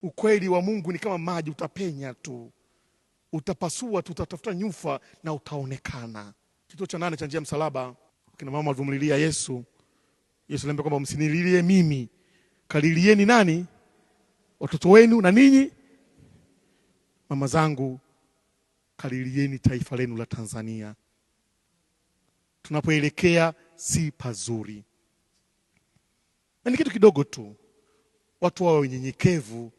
Ukweli wa Mungu ni kama maji, utapenya tu, utapasua tu, utatafuta nyufa na utaonekana. Kituo cha 8 cha njia msalaba, kina mama walivomlilia Yesu. Yesu aliambia kwamba msinililie mimi, kalilieni nani? Watoto wenu na ninyi. Mama zangu, kalilieni taifa lenu la Tanzania. Tunapoelekea si pazuri. Na ni kitu kidogo tu, watu wawe wenyenyekevu,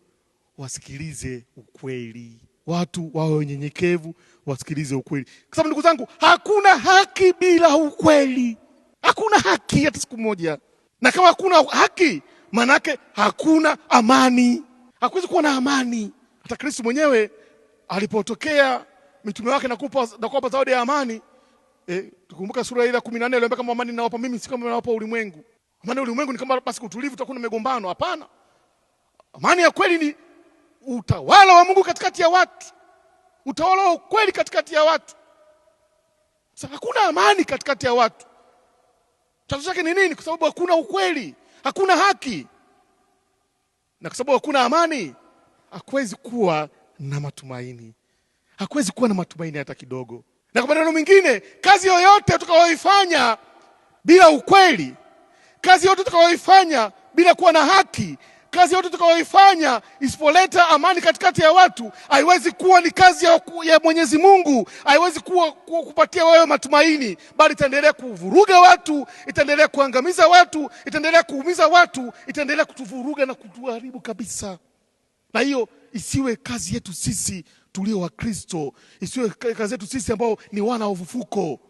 wasikilize ukweli. Watu wawe wenyenyekevu, wasikilize ukweli. Kwa sababu ndugu zangu, hakuna haki bila ukweli. Hakuna haki hata siku moja. Na kama hakuna haki, manake hakuna amani. Hakuwezi kuwa na amani. Hata Kristo mwenyewe alipotokea mitume wake na kuwapa zawadi ya amani, tukumbuka sura ile ya 14 aliwaambia kama amani ninawapa mimi, si kama ninawapa ulimwengu. Amani ya ulimwengu ni kama basi utulivu, tutakuwa na migombano. Hapana. Amani ya kweli ni utawala wa Mungu katikati ya watu, utawala wa ukweli katikati ya watu. Sasa hakuna amani katikati ya watu. Chanzo chake ni nini? Kwa sababu hakuna ukweli, hakuna haki. Na kwa sababu hakuna amani, hakuwezi kuwa na matumaini. Hakuwezi kuwa na matumaini hata kidogo. Na kwa maneno mengine, kazi yoyote tutakayoifanya bila ukweli, kazi yoyote tutakayoifanya bila kuwa na haki, kazi yote tutakayoifanya isipoleta amani katikati ya watu, haiwezi kuwa ni kazi ya Mwenyezi Mungu, haiwezi kuwa kupatia wewe matumaini, bali itaendelea kuvuruga watu, itaendelea kuangamiza watu, itaendelea kuumiza watu, itaendelea kutuvuruga na kutuharibu kabisa. Na hiyo isiwe kazi yetu sisi tulio wa Kristo, isiwe kazi yetu sisi ambao ni wana wa ufufuko.